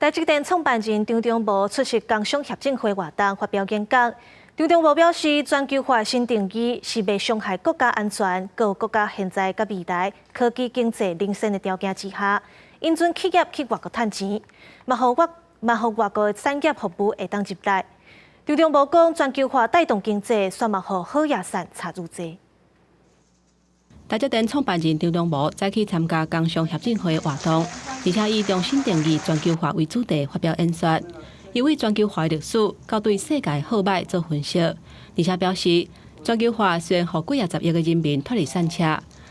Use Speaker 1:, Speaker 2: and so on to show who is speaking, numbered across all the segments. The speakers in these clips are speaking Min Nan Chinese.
Speaker 1: 台積電創辦人張忠謀出席工商協進會活動發表演講。張忠謀表示，全球化新定義是袂傷害國家安全，閣有國家現在佮未來科技經濟領先的條件之下，允准企業去外國趁錢，嘛予外國的產業服務會當入來。張忠謀講，全球化帶動經濟，煞嘛予好野散差愈濟。
Speaker 2: 台積電創辦人張忠謀早起參加工商協進會活動，而且以重新定義全球化為主題發表演說。伊為全球化的歷史，佮對世界好䆀做分析，而且表示全球化雖然予幾仔十億个人民脫離散赤，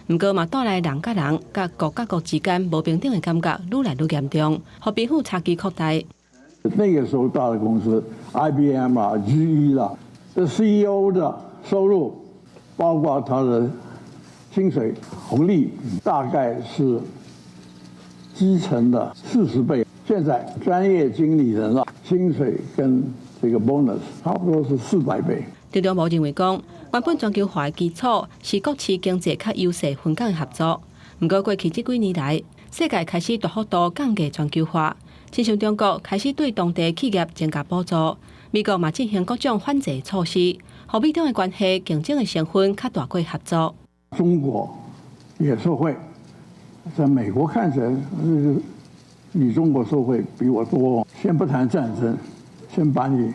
Speaker 2: 毋過嘛帶來人佮人、佮國佮國之間無平等的感覺愈來愈嚴重，予貧富差距擴大。
Speaker 3: 那個時候大的公司，IBM 啊、GE 啦，這 CEO 的收入，包括他的薪水紅利，大概是基層的40倍。現在專業經理人啊，薪水跟這個 bonus 差不多是400倍。
Speaker 2: 張忠謀認為講，原本全球化的基礎是國際經濟較優勢分工的合作，毋過過去這幾年來，世界開始大幅度降低全球化，親像中國開始對當地企業增加補助，美國嘛進行各種反制措施，予美中的關係競爭的成分較大過合作。
Speaker 3: 中國也受惠，在美國看起來，你中國受惠比我多。先不談戰爭，先把你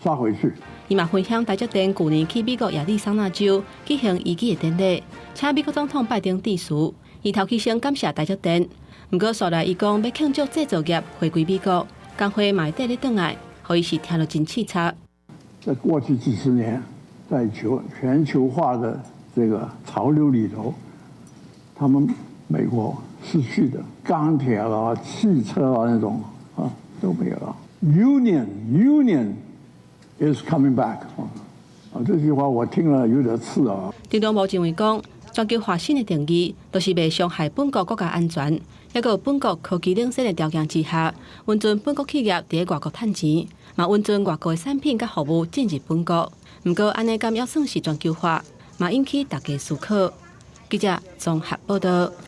Speaker 3: 殺回去。
Speaker 2: 伊嘛分享台積電舊年去美國亞利桑那州舉行移機的典禮，請美國總統拜登致辭，伊頭起先感謝台積電。毋過紲來伊講欲慶祝製造業回歸美國，工會嘛會綴咧轉來，予伊是聽著真刺插。
Speaker 3: 在過去幾十年，在全球化的這個潮流裡頭，他們美國失去的鋼鐵啦、汽車啊那種啊都沒有了。Union is coming back 啊，這句話我聽了有點刺耳。
Speaker 2: 張忠謀認為講，全球化新的定義，就是袂傷害本國國家安全，抑閣有本國科技領先的條件之下，允准本國企業佇外國趁錢，嘛允准外國的產品佮服務進入本國。毋過按呢敢猶算是全球化，嘛引起大家思考。記者綜合報道。